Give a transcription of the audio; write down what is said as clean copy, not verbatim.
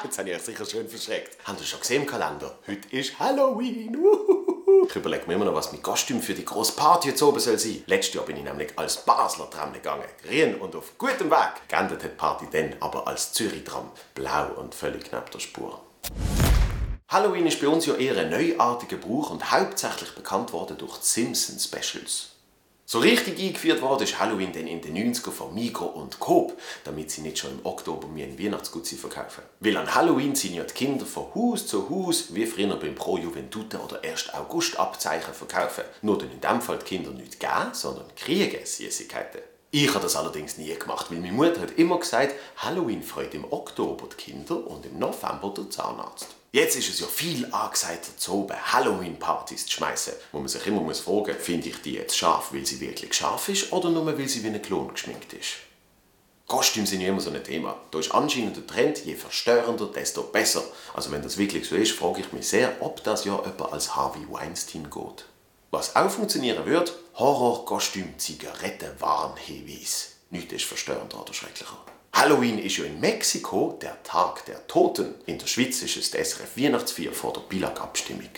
Jetzt habe ich euch sicher schön verschreckt. Habt ihr schon gesehen im Kalender? Heute ist Halloween. Ich überlege mir immer noch, was mein Kostüm für die grosse Party jetzt oben soll sein. Letztes Jahr bin ich nämlich als Basler Tram gegangen. Grün und auf gutem Weg. Geendet hat die Party dann aber als Zürich-Tram. Blau und völlig neben der Spur. Halloween ist bei uns ja eher ein neuartiger Brauch und hauptsächlich bekannt worden durch die Simpsons-Specials. So richtig eingeführt worden ist Halloween dann in den 90ern von Migros und Coop, damit sie nicht schon im Oktober mir ein Weihnachtsgut verkaufen. Weil an Halloween ziehen ja die Kinder von Haus zu Haus, wie früher beim Pro Juventute oder 1. August Abzeichen verkaufen. Nur dann in dem Fall die Kinder nicht geben, sondern kriegen Süßigkeiten. Ich habe das allerdings nie gemacht, weil meine Mutter hat immer gesagt, Halloween freut im Oktober die Kinder und im November der Zahnarzt. Jetzt ist es ja viel angesagter zu oben, Halloween-Partys zu schmeißen, wo man sich immer fragen muss, finde ich die jetzt scharf, weil sie wirklich scharf ist oder nur weil sie wie ein Klon geschminkt ist. Kostüme sind ja immer so ein Thema. Da ist anscheinend der Trend, je verstörender, desto besser. Also wenn das wirklich so ist, frage ich mich sehr, ob das ja jemand als Harvey Weinstein geht. Was auch funktionieren wird, Horrorkostüm, Zigaretten, Warnhinweis. Nichts ist verstörender oder schrecklicher. Halloween ist ja in Mexiko der Tag der Toten. In der Schweiz ist es die SRF Weihnachtsfeier vor der Billag-Abstimmung.